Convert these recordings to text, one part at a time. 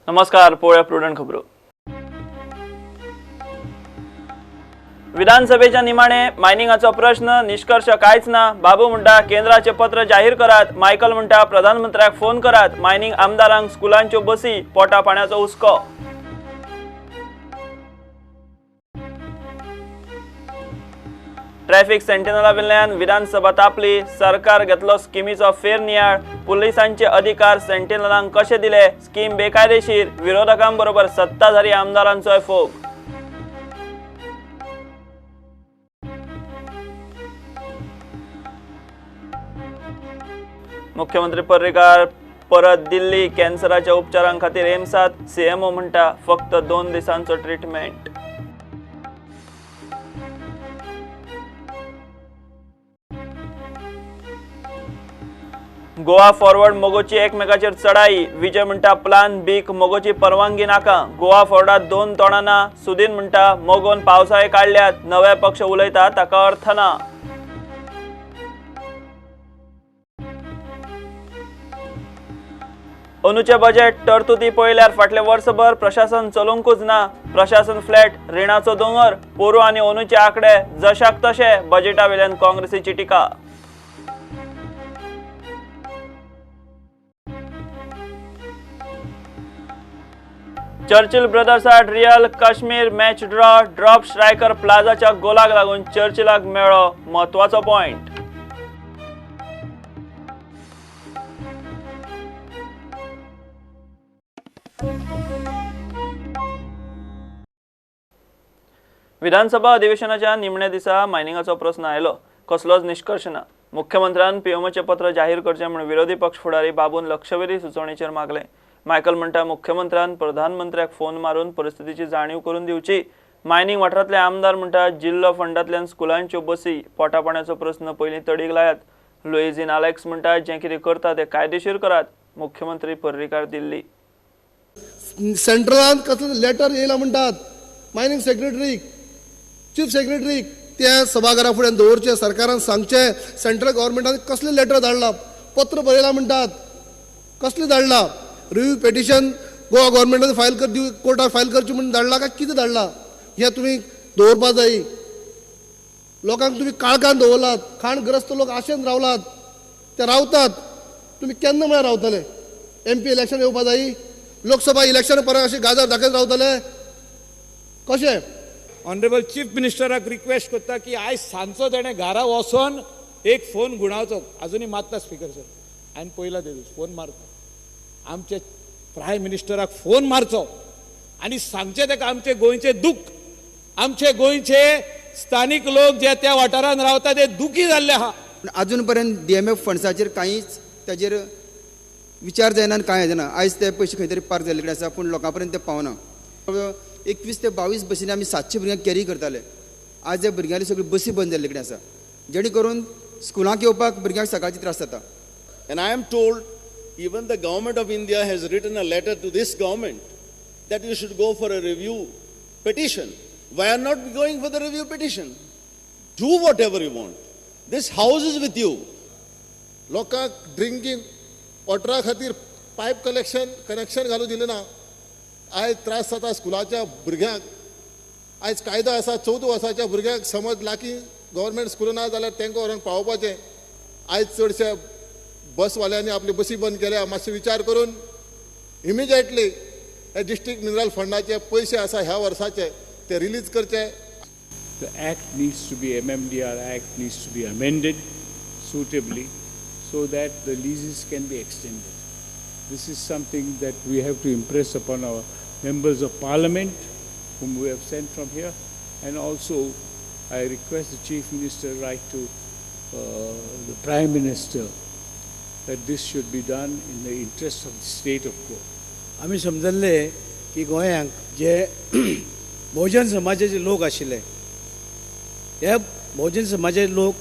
नमस्कार, पळोवया प्रुडंट खबरो. विधानसभेच्या निमाणे मायनिंगाचो प्रश्न, निष्कर्ष कांयच ना. बाबू म्हणटा केंद्राचे पत्र जाहीर करात. मायकल म्हणटा प्रधानमंत्र्याक फोन करात. मायनिंग आमदारांक स्कुलांच्यो बसी, पोटा पाण्याचो हुस्को. ट्रॅफिक सेंटिनला वेल्यान विधानसभा तापली. सरकार घेतलो स्किमीचो फेरनियाळ. पुलिसांचे अधिकार सेंटिनलांक कशे दिले? स्कीम बेकायदेशीर. विरोधकांबरोबर सत्ताधारी आमदारांचोय फोग. मुख्यमंत्री पर्रीकार परत दिल्ली, कॅन्सराच्या उपचारां खातीर एम्सात. सीएमओ म्हणटा फक्त 2 दिसांचो ट्रिटमेंट. गोवा फॉरवर्ड मगोची एकमेकाचेर चढाई. विजय म्हणटा प्लान बीक मगोची परवानगी नाका. गोवा फॉरवर्डात 2 तोंडां ना. सुदीन म्हणटा मगोन पावसाळे काडल्यात, नवे पक्ष उलयता ताका अर्थ ना. अंदूचें बजेट तरतुदी पळयल्यार फाटले वर्सभर प्रशासन चलूंकूच ना. प्रशासन फ्लॅट, रिणाचो दोंगर. पोरूं आनी अंदूचे आंकडे जशाक तशे. बजेटा वेल्यान काँग्रेसीची टिका. चर्चिल ब्रदर्स आड Real Kashmir match draw. Drop striker प्लाझाच्या गोलाक लागून चर्चिलाक मेळ्ळो म्हत्वाचो पॉयंट. विधानसभा अधिवेशनाच्या निमण्या दिसा मायनिंगाचो प्रस्न आयलो, कसलोच निष्कर्ष ना. मुख्यमंत्र्यान पीएमओचें पत्र जाहीर करचें म्हूण विरोधी पक्ष फुडारी बाबून लक्षवेधी सुचोवणेचेर मागलें. मायकल म्हणटा मुख्यमंत्र्यान प्रधानमंत्र्याक फोन मारून परिस्थितीची जाणीव करून दिवची. मायनिंग वाठारांतले आमदार म्हणटा जिल्लो फंडांतल्यान स्कुलांच्यो बसी, पोटापाण्याचो प्रस्न पयलीं तडीक लायात. लुईझीन आलेक्स म्हणटा जें कितें करता तें कायदेशीर करात. मुख्यमंत्री पर्रीकार दिल्ली. सेंट्रलान कसलें लेटर येयला म्हणटात मायनिंग सेक्रेटरीक, चीफ सेक्रेटरीक, त्या सभाघरा फुड्यान दवरचें, सरकारान सांगचें सेंट्रल गव्हर्मेंटान कसलें लेटर धाडलां, पत्र बरयलां म्हणटात, कसलें धाडलां, रिव्यू पेटिशन गोवा गव्हर्मेंटान फायल कर दिव, कोर्टाक फायल करची म्हणून धाडलां काय कितें धाडलां, हें तुमी दवरपा जाय. लोकांक तुमी काळखान दवरलात, खाणग्रस्त लोक आशेन रावलात, ते रावतात, तुमी केन्ना म्हळ्यार रावतले? एमपी इलेक्शन येवपा जाय, लोकसभा इलेक्शन परत अशें गाजर दाखयत रावतले कशें? ऑनरेबल चीफ मिनिस्टराक रिक्वेस्ट करता की आयज सांजचो तेणें घरा वचोन एक फोन गुणावचो. अजुनूय मारता स्पीकर सर, हांवें पयला ते दीस फोन मारता. आमचे प्रायम मिनिस्टराक फोन मारचो आनी सांगचें ताका आमचे गोंयचें दुख्ख, आमचे गोंयचे स्थानीक लोक जे त्या वाठारांत रावता ते दुखी जाल्ले आहा. अजून पर्यंत डीएमएफ फंड्साचेर कांयच ताजेर विचार जायना आनी कांय जायना. आयज ते पयशे खंय तरी पार्क जाल्ले कडेन आसा, पूण लोकां पर्यंत ते पावना. 21 ते 22 बसींनी आमी 700 भुरग्यांक कॅरी करताले. आज त्या भुरग्यांली सगळी बसी बंद जाल्ले कडेन आसा, जेणे करून स्कुलांक येवपाक भुरग्यांक सकाळचे त्रास जाता. And I am told even the government of India has written a letter to this government that you should go for a review petition. Why are not going for the review petition? Do whatever you want. This house is with you. लोकांक drinking वॉटरा खातीर pipe connection घालूं दिलें ना. आयज त्रास जाता स्कुलाच्या भुरग्यांक. आयज कायदो आसा 14 वर्साच्या भुरग्यांक समज लागीं गव्हर्मेंट स्कूल ना जाल्यार तांकां व्हरोन पावोवपाचें. आयज चडशे बसवाल्यांनी आपली बसी बंद केल्या. मातशें विचार करून इमिजिएटली हे डिस्ट्रिक्ट मिनरल फंडाचे पयशे आसा ह्या वर्साचे ते रिलीज करचे. The act needs to be, MMDR Act needs to be amended suitably so that the leases can be extended. This is something that we have to impress upon our members of parliament whom we have sent from here, and also I request the Chief Minister write to the Prime Minister that this should be done in the interest of the state of Goa. आमी समजल्ले की गोंयांक जे बहुजन समाजाचे लोक आशिल्ले, हे बहुजन समाजाचे लोक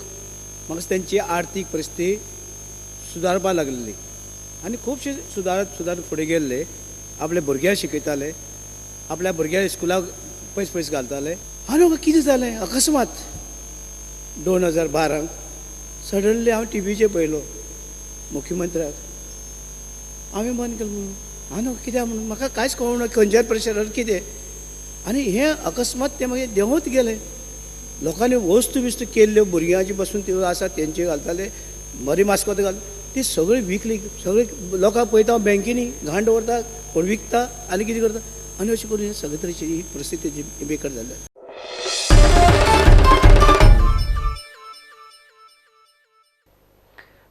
म्हाका तेंची आर्थीक परिस्थिती सुदारपाक लागलेली आनी खुबशे सुदारत सुदारत फुडें गेल्ले. आपल्या भुरग्यांक शिकयताले, आपल्या भुरग्यांक स्कुलाक पयस पयस घालताले. आनी कितें जालें, अकस्मात 2012 सडनली हांव टिवीचेर पळयलो मुख्यमंत्र्याक, हांवें बंद केलें म्हणून. हांव कित्याक म्हणून म्हाका कांयच कळना खंयच्यार प्रेशरार कितें. आनी हें अकस्मात तें मागीर देंवत गेलें. लोकांनी वस्तू बिस्तू केल्ल्यो भुरग्यांची बसून त्यो आसा तेंचे घालताले, बरी मास्कोत घाल, ती सगळी विकली. सगळी लोकांक पळयता हांव बँकेनी घाण दवरता, कोण विकता आनी कितें करता, आनी अशें करून सगळे तरेची ही परिस्थिती बेकार जाल्या.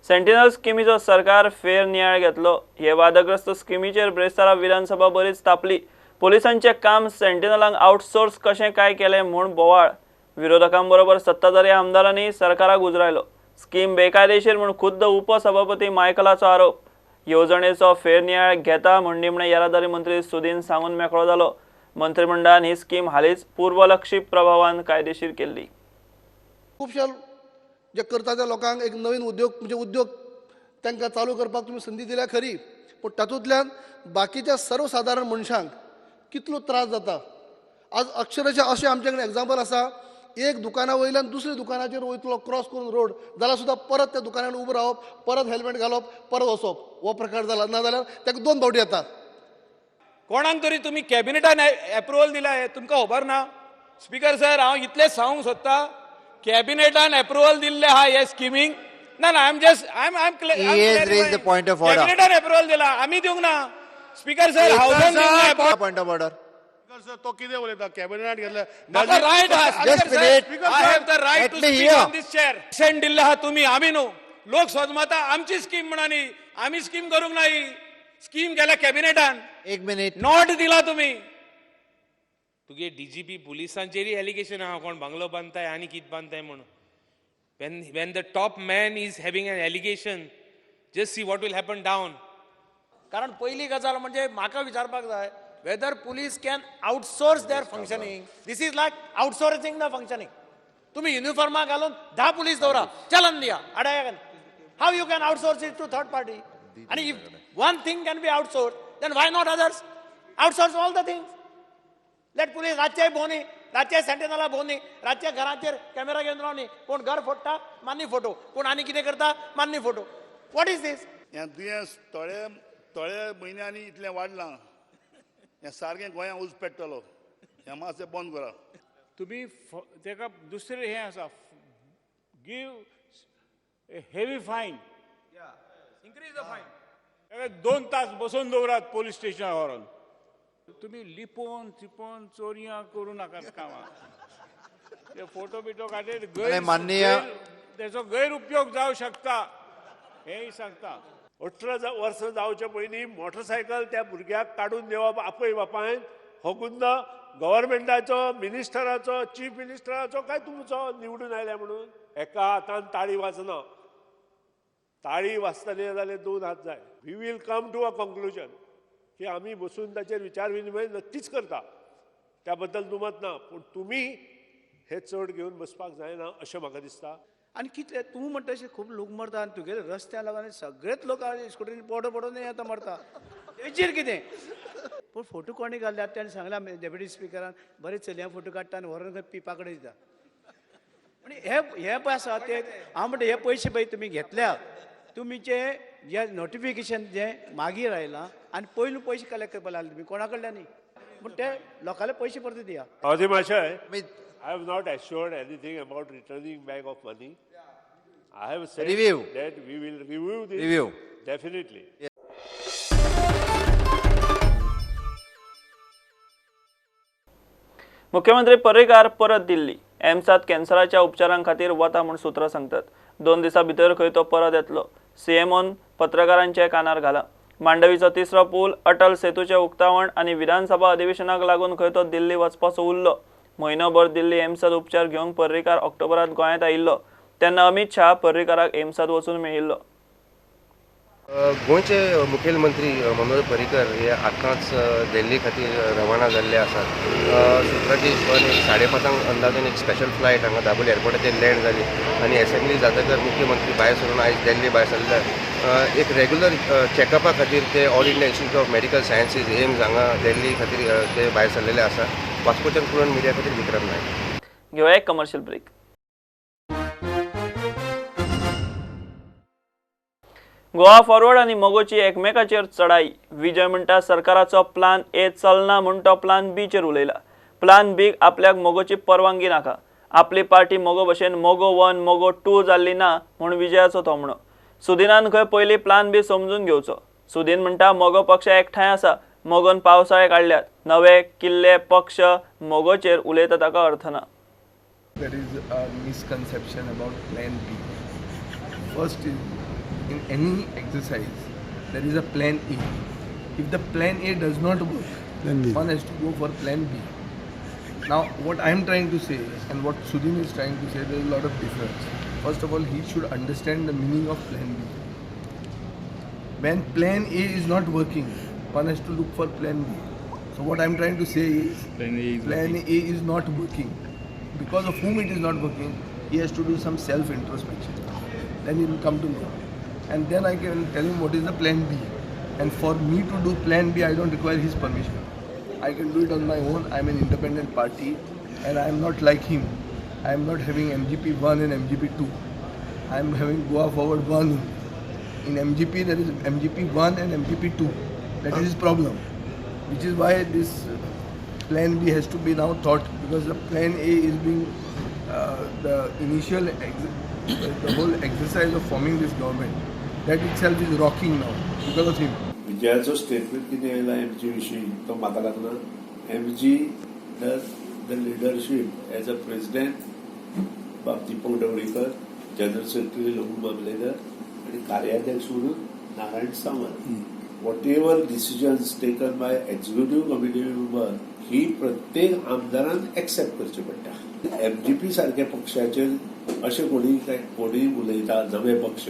सेंटिनल स्किमीचो सरकार फेर नियाळ घेतलो. हे वादग्रस्त स्किमीचेर ब्रेस्तारा विधानसभा बरीच तापली. पोलिसांचें काम सेंटिनलांक आउटसोर्स कशें काय केलें म्हूण बोवाळ. विरोधकांबरोबर सत्ताधारी आमदारांनी सरकाराक उजरायलो. स्कीम बेकायदेशीर म्हूण खुद्द उपसभापती मायकलाचो आरोप. येवजणेचो फेरनियाळ घेता म्हूण निमणे येरादारी मंत्री सुदीन सांगून मेकळो जालो. मंत्रिमंडळान ही स्कीम हालींच पूर्वलक्षी प्रभावान कायदेशीर केल्ली. खुबशे जे करता त्या लोकांक एक नवीन उद्योग म्हणजे उद्योग तांकां चालू करपाक तुमी संदी दिल्या खरी, पूण तातूंतल्यान बाकीच्या सर्वसादारण मनशांक कितलो त्रास जाता. आज अक्षरशः अशें आमचे कडेन एग्जाम्पल आसा, एक दुकाना वयल्यान दुसऱ्या दुकानाचेर वयतलो क्रॉस करून रोड जाल्यार सुद्दां परत त्या दुकानान उबो रावप, परत हेल्मेट घालप, परत वचप, हो प्रकार जाला. ना जाल्यार ताका दोन फावटी येता. कोणाक तरी तुमी कॅबिनेटान एप्रुवल दिला हें तुमकां खबर ना. स्पीकर सर, हांव इतलें सांगूंक सोदता, कॅबिनेटान एप्रुवल दिल्लें आहा हे स्किमींक. ना ना, I am just I am I am कॅबिनेटान approval दिला, आमी दिवंक ना. स्पीकर सर, हावजन पॉयंट ऑफ ऑर्डर. तो कितें उलयता? कॅबिनेट घेतले म्हाका रायट आहा. I have the right to speak on this chair. Send दिल्लें आहा तुमी, आमी न्हू. लोक सोदमाता आमची स्कीम म्हणानी, आमी स्कीम करूंक ना. ही स्कीम केल्या कॅबिनेटान. एक मिनीट not दिला तुमी. तुगे डीजीपी पुलिसांचेरय एलिगेशन आहा, कोण बंगलो बांदताय आनी कितें बांदताय म्हणून. When the top man is having an allegation, just see what will happen down. कारण पयली गजाल म्हणजे म्हाका विचारपाक जाय, whether police can outsource their functioning. This is like outsourcing the functioning. तुम्ही युनिफॉर्मा घालून 10 पुलीस दवरा, चलन दिया आडाया. How you can outsource it to third party? आणि if one thing can be outsource, then why not others? Outsource all the things. Let police रातचे भोवनी, रातचे सेंटिनला भोवनी, रातचे घराचेर कॅमेरा घेवन रावनी. कोण घर फोडटा मान्नी फोटो, कोण आनी कितें करता मान्नी फोटो. What is this? हें दुयेंस थोडे थोडे म्हयन्यांनी इतलें वाडलां, हें सारकें गोंयांत उज पेट्टलो. हें मातशें बंद करा तुमी. ताका दुसरें हें आसा, give a heavy fine, increase the fine. ताका 2 तास बसोवन दवरात पोलीस स्टेशनार व्हरोन. तुमी लिपोवन चिपोवन चोरयां करूं नाकात कामां. ते फोटो बिटो काडले माननीय तेचो गैरउपयोग जावं शकता हेंय सांगता. 18 वर्सां जावचे पयलीं मोटरसायकल त्या भुरग्याक काडून दिवप आपय बापायन, हो गुन्नो गव्हर्मेंटाचो, मिनिस्टराचो, चीफ मिनिस्टराचो काय तुमचो निवडून आयल्या म्हणून? एका हातान ताळी वाजना, ताळी वाजतली जाल्यार 2 हात जाय. We will come to a conclusion की आमी बसून ताचेर विचार विनिमय नक्कीच करता, त्या बद्दल दुमत ना, पूण तुमी हे चड घेवन बसपाक जायना अशें म्हाका दिसता. आनी कितले तूं म्हणटा अशें खूब लोक मरता आनी तुगेले रस्त्या लागून सगळेच लोक स्कुटरीन पडो पडोन येता मरता. तेजेर कितें पूण फोटो कोणी घातले ताणें सांगलां डेप्युटी स्पिकरान, बरे चलयां फोटो काडटा आनी व्हरोन पिपा कडेन दिता. आनी हे हे पळय आसा ते हांव म्हणटा, हे पयशे पळय तुमी घेतल्या, तुमीचे जे नोटिफिकेशन जे मागीर आयलां आनी पयलू पयशे कलेक्ट करपाक लागले तुमी कोणा कडल्यान न्ही, पूण ते लोकांले पयशे परते दिया. माशय, I have not assured anything about returning back of money. I have said review. That we will review this. Review. Definitely. Yeah. मुख्यमंत्री पर्रीकार परत दिल्ली. एम्सात कॅन्सराच्या उपचारां खातीर वता म्हूण सूत्रां सांगतात. 2 दिसां भितर खंय तो परत येतलो, सीएमओन पत्रकारांच्या कानार घाला. मांडवीचो तिसरो पूल, अटल सेतूचें उक्तावण आनी विधानसभा अधिवेशनाक लागून खंय तो दिल्ली वचपाचो उरलो. म्हयनोभर दिल्ली एम्सात उपचार घेवंक पर्रीकार ऑक्टोबरात गोंयांत आयिल्लो तेन्ना अमित शाह पर्रीकाराक एम्सात वचून मेळिल्लो. गोंयचे मुखेलमंत्री मनोहर पर्रीकर हे आतांच दिल्ली खातीर रवाना जाल्ले आसात. सुत्राच्या हिशोबान एक 5:30 अंदाजान एक स्पेशल फ्लायट हांगा दाबोली एअरपोर्टाचेर लँड जाली आनी एसेंब्ली जातकर मुख्यमंत्री भायर सरून आयज दिल्ली भायर सरले. एक रेगुलर चॅकअपा खातीर ते All India Institute of Medical Sciences AIIMS हांगा दिल्ली खातीर ते भायर सरलेले आसा. वास्कोच्यान पुरण मिडिया खातीर विक्रम नायक. घेवया एक कमर्शियल ब्रेक. गोवा फॉरवर्ड आनी मगोची एकमेकाचेर चढाई. विजय म्हणटा सरकाराचो प्लान ए चलना म्हूण तो प्लान बीचेर उलयला. प्लान बीक आपल्याक मगोची परवानगी नाका. आपली पार्टी मगो भशेन मगो 1 मगो 2 जाल्ली ना म्हूण विजयाचो थोमणो. सुदिनान खंय पयलीं प्लान बी समजून घेवचो. सुदीन म्हणटा मगो पक्ष एकठांय आसा. मगोन पावसाळे काडल्यात. नवे किल्ले पक्ष मगोचेर उलयता ताका अर्थ ना. There is a misconception about plan B. First is, in any exercise, there is a plan A. If the plan A does not work, plan B. One has to go for plan B. Now, what I am trying to say and what Sudin is trying to say, there is a lot of difference. First of all, he should understand the meaning of plan B. When plan A is not working, one has to look for plan B. So what I am trying to say is, plan A is not working. Because of whom it is not working, he has to do some self-introspection. Then he will come to know. And then I can tell him what is the plan B. And for me to do plan B, I don't require his permission. I can do it on my own. I am an independent party and I am not like him. I am not having MGP 1 and MGP 2. I am having Goa Forward 1. In MGP, there is MGP 1 and MGP 2. That is his problem, which is why this plan B has to be now thought, because the plan A is being the initial, the whole exercise of forming this government, that itself is rocking now because of him. विजयाचो statement कितें आयला MG विशीं तो म्हाका लागना. MG does the leadership as a president Bab Deepak Dhavalikar, general secretary Laghu Mamledar आनी कार्याध्यक्ष म्हणून Narayan Sawant. Whatever decisions taken by executive committee member ही प्रत्येक आमदारान एक्सेप्ट करची पडटा. एमजीपी सारक्या पक्षाचेर अशें कोणी कोणी उलयता नवे पक्ष,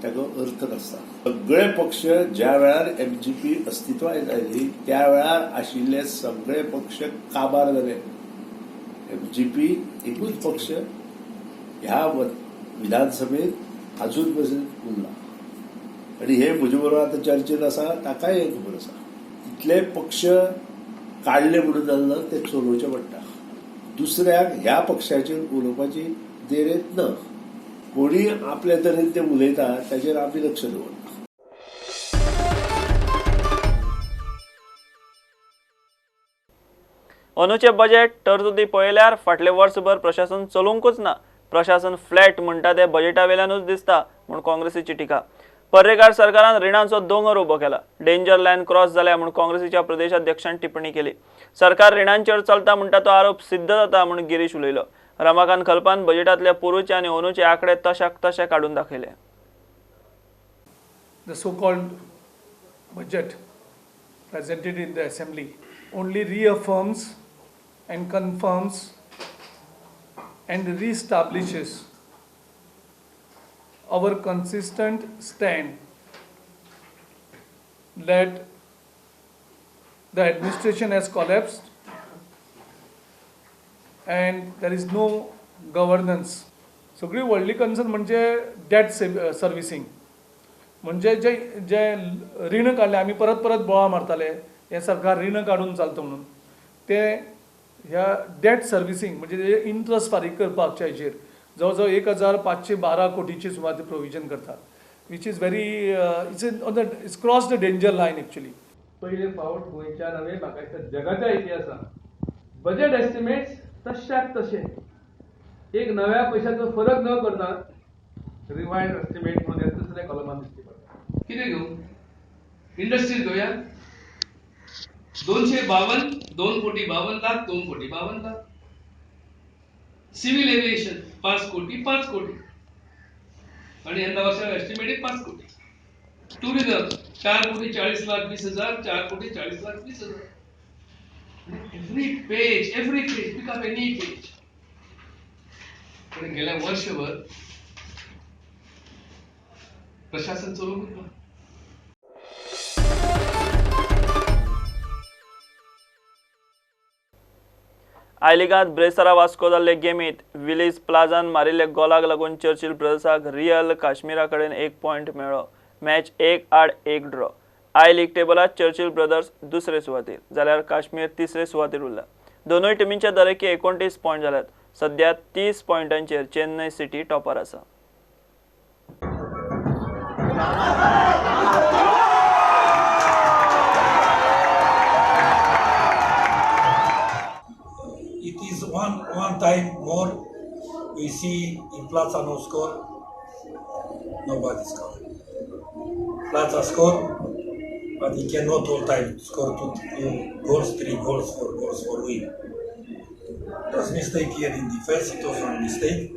ताका अर्थ नासता. सगळे पक्ष ज्या वेळार एमजीपी अस्तित्वात आयली त्या वेळार आशिल्ले सगळे पक्ष काबार जाले. एमजीपी एकूच पक्ष ह्या विधानसभेत अजून पसून उरला आनी हे म्हजे बरोबर आतां चर्चेत आसा, ताकाय हें खबर आसा. इतले पक्ष काडले म्हणून जालें ना, ते चलोवचें पडटा. दुसऱ्याक ह्या पक्षाचेर उलोवपाची देर येत ना. कोणी आपले तरेन ते उलयता ताचेर आमी लक्ष दवरना. अंदूचें बजेट तरतुदी पळयल्यार फाटले वर्सभर प्रशासन चलूंकच ना. प्रशासन फ्लॅट म्हणटा तें बजेटा वेल्यानूच दिसता म्हूण काँग्रेसीची टिका. पर्रेकार सरकारान रिणांचो दोंगर उबो केला. डेंजर लायन क्रॉस जाल्या म्हूण काँग्रेसीच्या प्रदेशाध्यक्षान टिप्पणी केली. सरकार रिणांचेर चलता म्हणटा तो आरोप सिद्ध जाता म्हूण गिरीश उलयलो. रमाकांत खलपान बजेटांतल्या पोरूचे आनी अंदूचे आंकडे तशाक तशे काडून दाखयले. The so-called budget presented in the assembly only reaffirms and confirms and reestablishes our consistent stand that the administration has collapsed and there is no governance. सगळी व्हडली कन्सर्न म्हणजे डेट सर्विसिंग, म्हणजे जे जे रीण काडले आमी परत परत बोळा मारताले हें सरकार रीण काडून चलता म्हणून, ते ह्या डेट सर्विसिंग म्हणजे इंट्रस्ट फारीक करपाच्या हेजेर जवळ जवळ 1512 कोटीची सुमार ते प्रोविजन करतात, which is very it's on the it's cross the danger line actually. पयले फावट गोंयच्या नव्हे म्हाका दिसता जगाच्या इतिहासात बजेट एस्टिमेट्स तश्याक तशे एक नव्या पयशाचो फरक न करता रिवायज एस्टिमेट म्हणून हे दुसऱ्या कॉलमान दिश्टी पडटा. कितें घेवं, इंडस्ट्रीज घेवया, 252, 2 कोटी 52 लाख, 2 कोटी 52 लाख. सिव्हिल एव्हिएशन 5 कोटी 5 कोटी आणि यंदा वर्षाला एस्टिमेटेड 5 कोटी. टुरिझम 4 कोटी 40 लाख 20 हजार, 4 कोटी 40 लाख 20 हजार. Every page pick up any page. पण गेल्या वर्षभर प्रशासन चलवून ना. I लिगांत ब्रेसरा वास्को जाल्ले गेमीत विलीज प्लाझान मारिल्ले गोलाक लागून चर्चिल ब्रदर्साक रियल काश्मीरा कडेन 1 पॉयंट मेळ्ळो. Match 1-1 draw. I league टेबलात चर्चिल ब्रदर्स दुसरे सुवातेर जाल्यार काश्मीर तिसरे सुवातेर उरला. दोनूय टिमींच्या दरेकी 29 पॉयंट जाल्यात. सध्या 30 पॉयंटांचेर चेन्नय सिटी टॉपर आसा. It is one time more we see in Plaza no score, nobody score. Plaza score, but he cannot all time score 2 goals, 3 goals, 4 goals for win. It was mistake here in defense, it was one mistake.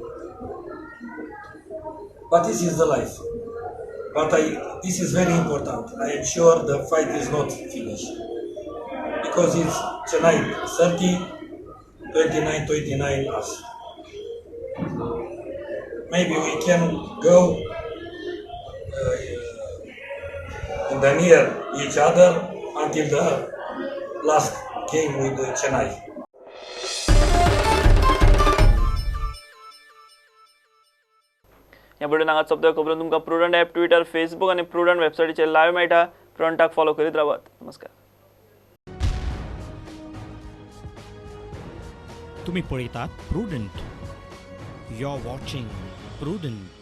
But this is the life. But this is very important. I am sure the fight is not finished. Because it's Chennai 30, 29-29 us. Maybe we can go in the near each other until the last game with Chennai. ह्या बुलेटिनाक आज सोंपता. खबरो तुमकां prudent app, Twitter, Facebook आनी prudent वेबसायटीचेर live मेळटा. प्रुडंटाक follow करीत रावात. नमस्कार. तुम्ही पळयतात Prudent. You are watching Prudent.